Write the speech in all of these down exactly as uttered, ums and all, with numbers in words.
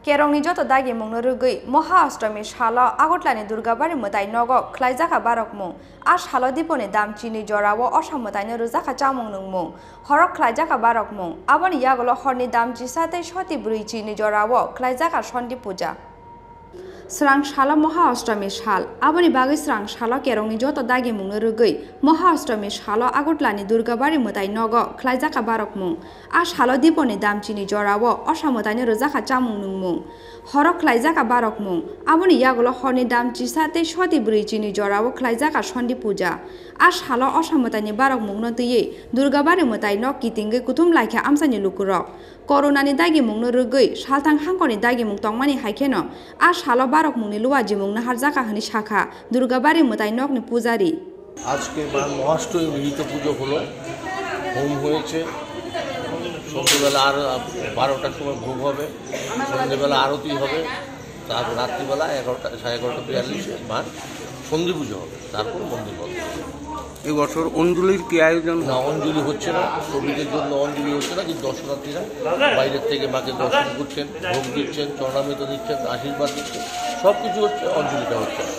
Kerongni joto dagimungno rwgwi Moha Ashtomi salo Agartala ni Durgabari mwtai nogo khlaijakha barokmung. A salo diponi damchini jorao osa mwtaino rwjakha chamung nungmung. Horo khlaijakha barokmung. Aboni yagulo horni damchisa tei soti bwrwichini jorao khlaijakha sondi puja. Srang salo Moha Ashtomi sal. Aboni bagwi srang salo kerongni joto dagimungno rwgwi Moha Ashtomi salo Agartala ni Durgabari mwtai nogo khlaijakha barokmung. A salo diponi damchini jorao osa mwtaino rwjakha chamung nungmung. Horo khlaijakha barokmung. Aboni yagulo horni damchisa tei soti bwrwichini jorao khlaijakha sondi puja. A salo osa mwtaini barokmungno twiwi Durgabari mwtai nok kitingwi kuthum laikha amchaini lukurok. Coronani dagimungno rwgwi salthang hangkorni dagimung tongmani hai kheno a salo barokmungni luajimung naharjakha hwnwi sakha Durgabari mwtai nokni pujari. আজকে মা মহাষ্টমী বিহিত পুজো হলো, হোম হয়েছে। সন্ধ্যেবেলা আর বারোটার সময় ভোগ হবে, সন্ধ্যেবেলা আরতি হবে, তারপর রাত্রিবেলা এগারোটা, সাড়ে এগারোটা বিয়াল্লিশে মার সন্ধি পুজো হবে, তারপর মন্দির বন্ধ হবে। এই বছর অঞ্জলির কি আয়োজন? না, অঞ্জলি হচ্ছে না, কোভিডের জন্য অঞ্জলি হচ্ছে না, কিন্তু দর্শনার্থীরা বাইরের থেকে মাকে দর্শন করছেন, ভোগ দিচ্ছেন, চরণামৃত দিচ্ছেন, আশীর্বাদ দিচ্ছেন, সব কিছু হচ্ছে, অঞ্জলিটা হচ্ছে না।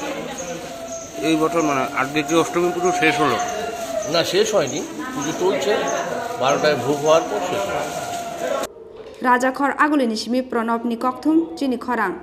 এই বছর মানে আজকে কি অষ্টমী পুজো শেষ হলো? না, শেষ হয়নি, পুজো চলছে, বারোটায় ভোগ হওয়ার পর শেষ হবে। Rajakhor Agulini simi Pranobni kokthum chini khorang.